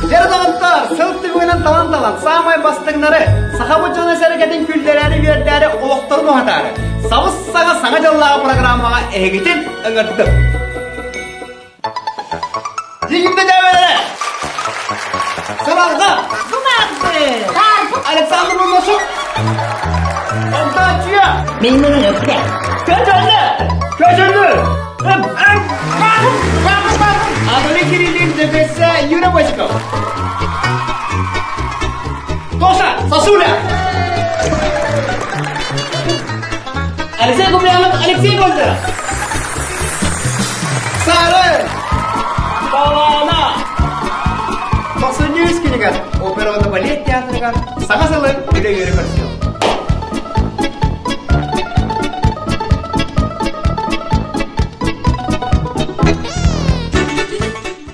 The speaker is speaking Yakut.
Дьэ, доҕоттоор, сыл түмүгүнэн талан-талан саамай бастыҥнары, сахабыт дьоно-сэргэтин күллэрээри-үөрдээри олохторун уһатаары, сабыс-саҥа Саҥа дьыллааҕы программаҕа эһигитин ыҥырдым. Дьиҥимдэ дьээбэлэрэ! Саралга! Александр Бурнашов! Онтааччыга! Көчөннө! Көчөннө! Анатолий Кириллин, ДПС Юра Босиков. Тоша, Сосуля! Алексей Куприянов, Алексей Гольдеров! Сары! Балана! Тохсунньу үс күнүгэр опера уонна балет театрыгар саҥа сылы үлэ үөрэ көрсүөҕүм.